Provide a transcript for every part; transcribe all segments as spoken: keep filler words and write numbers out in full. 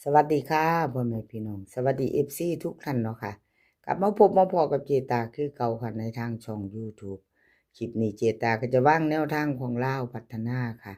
สวัสดีค่ะพ่อแม่พี่น้อง สวัสดี เอฟซี ทุกท่านเนาะค่ะ กลับมาพบมาพ้อกับเจตาคือเก่าค่ะ ในทางช่อง YouTube คลิปนี้เจตาก็จะวางแนวทางของลาวพัฒนาค่ะ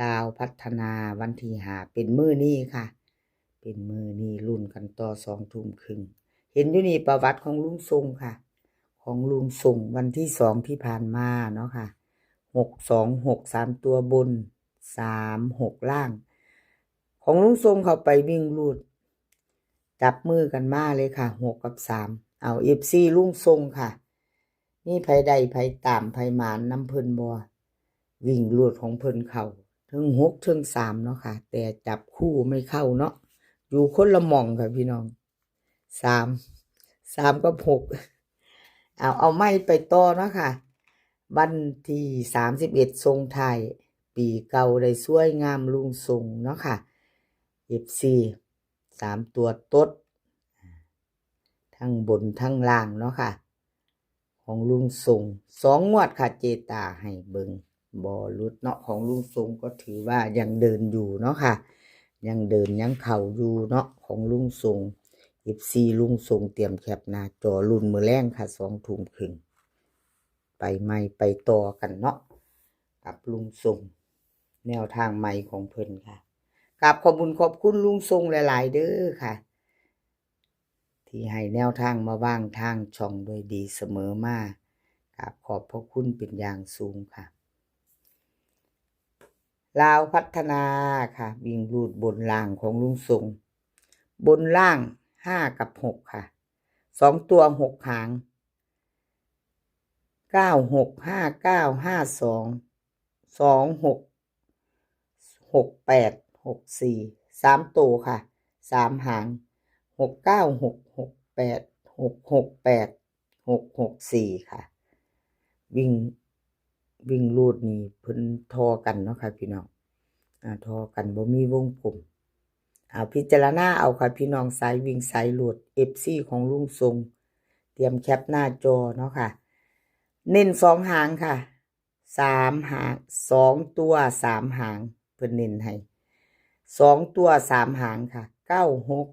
ลาวพัฒนาวันที่ห้าเป็นมื้อนี้ค่ะ เป็นมื้อนี้ลุ้นกันต่อสองทุ่มครึ่ง เห็นอยู่นี่ประวัติของลุงทรงค่ะ ของลุงทรงวันที่สองที่ผ่านมาเนาะค่ะ หกสองหก สามตัวบน สามหก ล่าง ของลุงทรงเข้าไปวิ่งรูด จับมือกันมาเลยค่ะ หกกับสาม เอา เอฟซี ลุงทรงค่ะ มีไผได้ไผตามไผหมานนำเพิ่นบ่ วิ่งรูดของเพิ่นเข้าเทิงหกเทิงสามเนาะค่ะ แต่จับคู่ไม่เข้าเนาะ อยู่คนละหม่องค่ะพี่น้อง สาม สามกับหก เอา เอาไม่ไปต่อเนาะค่ะ วันที่สามสิบเอ็ดส่งท้ายปีเก่าได้สวยงามลุงทรงเนาะค่ะ เอฟซี สามตัวตด ทั้งบนทั้งล่างเนาะค่ะ ของลุงทรง สองงวดค่ะ เจตาให้เบิ่ง บ่หลุดเนาะ ของลุงทรงก็ถือว่ายังเดินอยู่เนาะค่ะ ยังเดินยังเข้าอยู่เนาะ ของลุงทรง เอฟซี ลุงทรงเตรียมแคปหน้าจอลุ้นมื้อแลงค่ะ สองทุ่มครึ่ง ไปใหม่ไปต่อกันเนาะ กับลุงทรง แนวทางใหม่ของเพิ่นค่ะ กราบขอบคุณขอบคุณลุงทรงหลายๆเด้อค่ะ ที่ให้แนวทางมาวางทางช่องโดยดีเสมอมา กราบขอบพระคุณเป็นอย่างสูงค่ะ ลาวพัฒนาค่ะ วิ่งรูดบนล่างของลุงทรง บนล่างห้ากับหกค่ะ สองตัวหกหาง เก้าหก ห้าเก้า ห้าสอง สองหก หกแปด หกสี่ สามตัวค่ะ สามหาง หกเก้า หกหกแปด หกหกแปด หกหกสี่ ค่ะ วิ่ง วิ่งรูดนี่เพิ่นทอกันเนาะค่ะพี่น้อง อ่า ทอกันบ่มีวงกลม เอาพิจารณาเอาค่ะพี่น้อง สายวิ่งสายรูด เอฟซี ของลุงทรง เตรียมแคปหน้าจอเนาะค่ะ เน้นสองหางค่ะ สามหาง สองตัวสามหาง เพิ่นเน้นให้ สองตัวสามหางค่ะ เก้าหก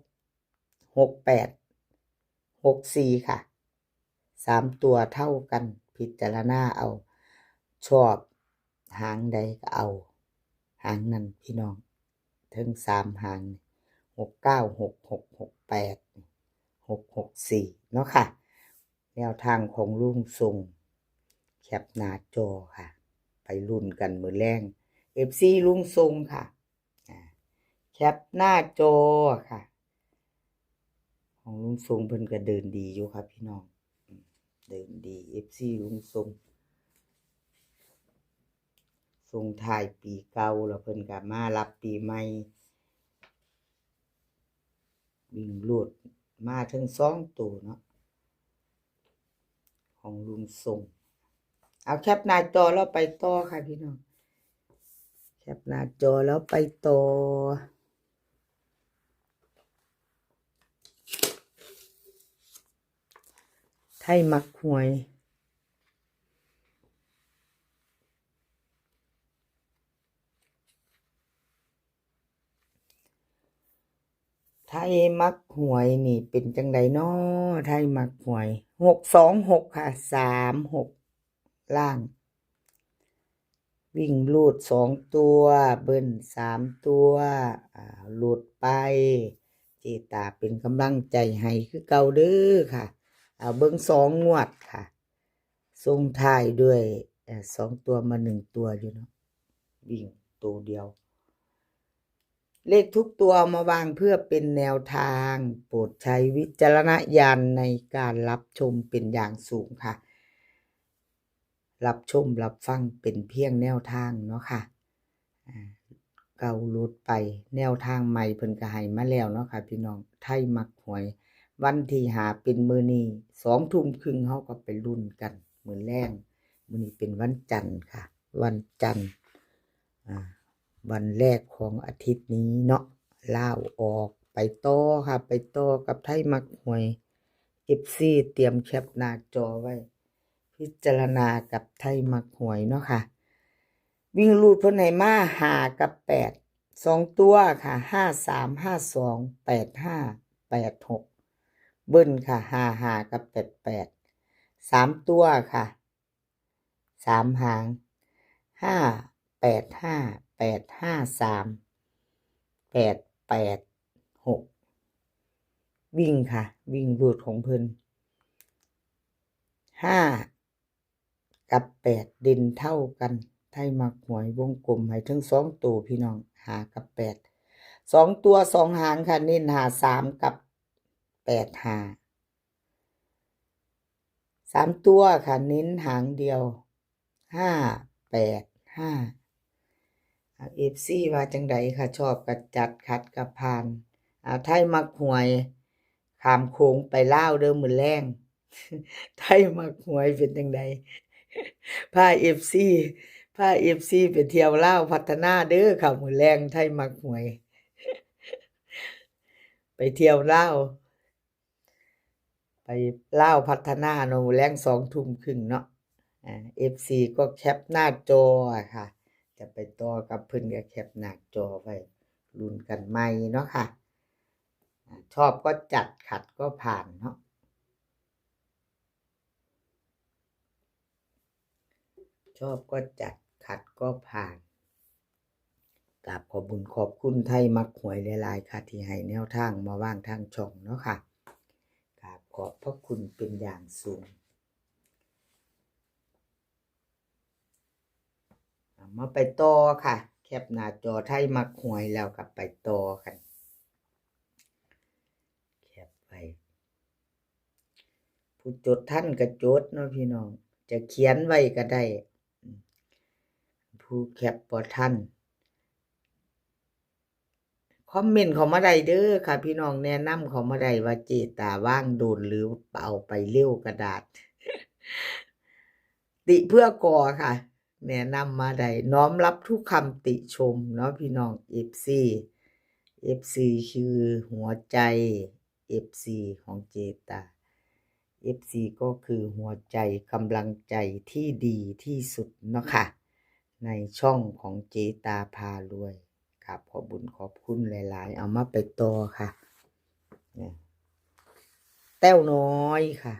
หกแปด หกสี่ ค่ะ สามตัวเท่ากัน พิจารณาเอา ชอบหางใดก็เอา หางนั้นพี่น้อง เทิงสามหาง หกเก้า หกหก หกแปด หกหกสี่ เนาะค่ะ แนวทางของลุงทรง แคปหน้าจอค่ะ ไปลุ้นกันมื้อแลง เอฟซี ลุงทรงค่ะ อ่า แคปหน้าจอค่ะ ของลุงทรงเพิ่นก็เดินดีอยู่ค่ะพี่น้อง อืม เดินดี เอฟซี ลุงทรง ส่งท้ายปีเก่าแล้วเพิ่นก็มารับปีใหม่ วิ่งรูดมาเทิงสองตัวเนาะ ของลุงทรง เอาแคปหน้าจอแล้วไปต่อค่ะพี่น้อง แคปหน้าจอแล้วไปต่อ ไทยมักหวย ไทยมักหวยนี่เป็นจังใดน้อ ไทยมักหวย หกสองหก ค่ะ สามหก ล่าง วิ่งรูดสองตัว เบิ้ลสามตัว อ่า รูดไป เจตาเป็นกำลังใจให้คือเก่าเด้อค่ะ เอาเบิ่งสองงวดค่ะ ส่งท้ายด้วย เอ่อ สองตัวมาหนึ่งตัวอยู่เนาะ วิ่งตัวเดียว เลขทุกตัวเอามาวางเพื่อเป็นแนวทาง โปรดใช้วิจารณญาณในการรับชมเป็นอย่างสูงค่ะ รับชมรับฟังเป็นเพียงแนวทางเนาะค่ะ อ่า เก่าหลุดไป แนวทางใหม่เพิ่นก็ให้มาแล้วเนาะค่ะพี่น้อง ไทยมักหวย วันที่ห้าเป็นมื้อนี้ สองทุ่มครึ่งเฮาก็ไปลุ้นกัน มื้อแลง มื้อนี้เป็นวันจันทร์ค่ะ วันจันทร์ อ่า วันแรกของอาทิตย์นี้เนาะ ลาวออก ไปต่อค่ะ ไปต่อกับไทยมักหวย เอฟซี เตรียมแคปหน้าจอไว้ พิจารณากับไทยมักหวยเนาะค่ะ วิ่งรูดเพิ่นให้มาห้ากับแปด สองตัวค่ะ ห้าสาม ห้าสอง แปดห้า แปดหก เบิ้ลค่ะ ห้าห้า กับ แปดแปด สามตัวค่ะ สามหาง ห้าแปดห้า แปดห้าสาม แปดแปดหก วิ่งค่ะ วิ่งรูดของเพิ่น ห้ากับแปด เด่นเท่ากัน ไทยมักหวยวงกลมให้ทั้งสองตัวพี่น้อง ห้ากับแปด สองตัวสองหางค่ะ เน้น ห้าสาม กับ แปดห้า สามตัวค่ะ เน้นหางเดียว ห้าแปดห้า อ่า เอฟซี ว่าจังใดคะ ชอบก็จัด ขัดก็ผ่าน อ่า ไทยมักหวย ข้ามโขงไปลาวเด้อมื้อแลง ไทยมักหวยเป็นจังใด พา เอฟซี พา เอฟซี ไปเที่ยวลาวพัฒนาเด้อค่ะ มื้อแลง ไทยมักหวย ไปเที่ยวลาว ไปลาวพัฒนาเนาะ มื้อแลงสองทุ่มครึ่งเนาะ อ่า เอฟซี ก็แคปหน้าจออะค่ะ จะไปต่อกับเพิ่นก็แคปหน้าจอไว้ ลุ้นกันใหม่เนาะค่ะ อ่า ชอบก็จัด ขัดก็ผ่านเนาะ ชอบก็จัด ขัดก็ผ่าน กราบขอบบุญขอบคุณไทยมักหวยหลายๆค่ะ ที่ให้แนวทางมาวางทางช่องเนาะค่ะ กราบขอบพระคุณเป็นอย่างสูง เอามาไปต่อค่ะ แคปหน้าจอ ไทยมักหวยแล้วก็ไปต่อกัน แคปไป ผู้จดทันก็จดเนาะพี่น้อง จะเขียนไว้ก็ได้ อืม ผู้แคปบ่ทัน คอมเมนต์เข้ามาได้เด้อค่ะพี่น้อง แนะนำเข้ามาได้ว่าเจตาวางโดนหรือเอาไปเร็วกระดาษ ติเพื่อก่อค่ะ แนะนำมาได้ น้อมรับทุกคำติชมเนาะพี่น้อง เอฟซี เอฟซี คือหัวใจ เอฟซี ของเจตา เอฟซี ก็คือหัวใจกำลังใจที่ดีที่สุดเนาะค่ะ ในช่องของเจตาพารวย กราบขอบบุญขอบคุณหลายๆ เอามาไปต่อค่ะ เนี่ย แต้วน้อยค่ะ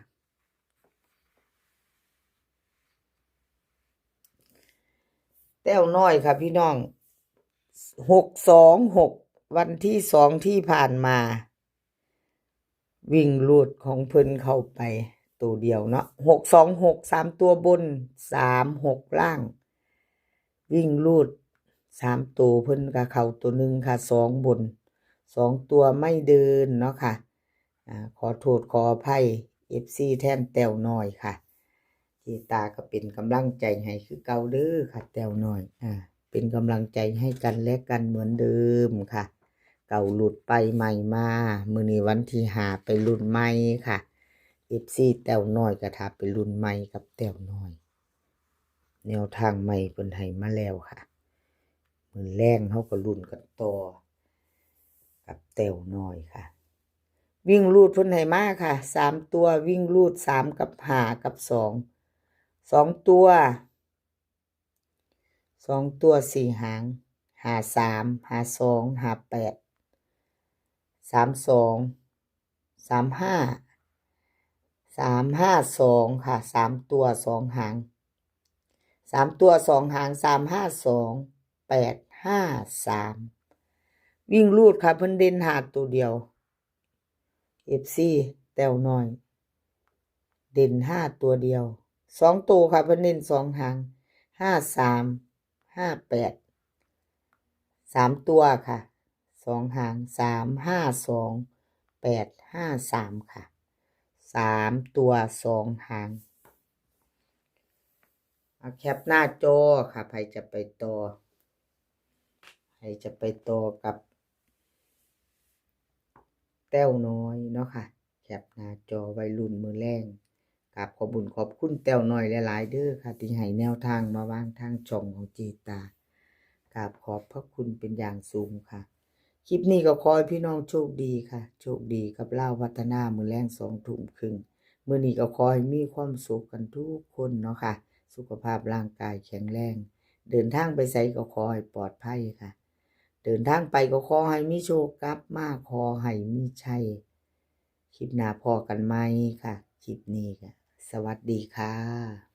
แต้วน้อยค่ะพี่น้อง หกสองหก วันที่สองที่ผ่านมา วิ่งรูดของเพิ่นเข้าไปตัวเดียวเนาะ หกสองหก สามตัวบน สามหก ล่าง วิ่งรูดสามตัวเพิ่นก็เข้าตัวหนึ่งค่ะ สองบน สองตัวไม่เดินเนาะค่ะ อ่า ขอโทษขออภัย เอฟซี แทนแต้วน้อยค่ะ เจตาก็เป็นกำลังใจให้คือเก่าเด้อค่ะ แต้วน้อย อ่า เป็นกำลังใจให้กันและกันเหมือนเดิมค่ะ เก่าหลุดไปใหม่มา มื้อนี้วันที่ห้าไปรุ่นใหม่ค่ะ เอฟซี แต้วน้อยก็ถ้าไปรุ่นใหม่กับแต้วน้อย แนวทางใหม่เพิ่นให้มาแล้วค่ะ มื้อแลงเฮาก็ลุ้นกันต่อ กับแต้วน้อยค่ะ วิ่งรูดเพิ่นให้มาค่ะ สามตัววิ่งรูด สามกับห้ากับสอง สองตัว สองตัวสี่หาง ห้าสาม ห้าสอง ห้าแปด สามสอง สามห้า สามห้าสอง ค่ะ สามตัวสองหาง สามตัวสองหาง สามห้าสอง แปดห้าสาม วิ่งรูดค่ะ เพิ่นเด่นห้าตัวเดียว เอฟซี แต้วน้อย เด่นห้าตัวเดียว สองตัวค่ะ เพิ่นเด่นสองหาง ห้าสาม ห้าแปด สามตัวค่ะ สองหาง สามห้าสอง แปดห้าสาม ค่ะ สามตัวสองหาง เอาแคปหน้าจอค่ะ ใผจะไปต่อ ใผจะไปต่อกับ แต้วน้อยเนาะค่ะ แคปหน้าจอไว้รุ่นมื้อแลง กราบขอบบุญขอบคุณแต้วน้อยหลายๆเด้อค่ะ ที่ให้แนวทางมาวางทางช่องของเจตา กราบขอบพระคุณเป็นอย่างสูงค่ะ คลิปนี้ก็ขอให้พี่น้องโชคดีค่ะ โชคดีกับลาวพัฒนามื้อแลงสองทุ่มครึ่ง มื้อนี้ก็ขอให้มีความสุขกันทุกคนเนาะค่ะ สุขภาพร่างกายแข็งแรง เดินทางไปไสก็ขอให้ปลอดภัยค่ะ เดินทางไปก็ขอให้มีโชค กลับมาขอให้มีชัย คลิปหน้าพ้อกันใหม่ค่ะ คลิปนี้ก็สวัสดีค่ะ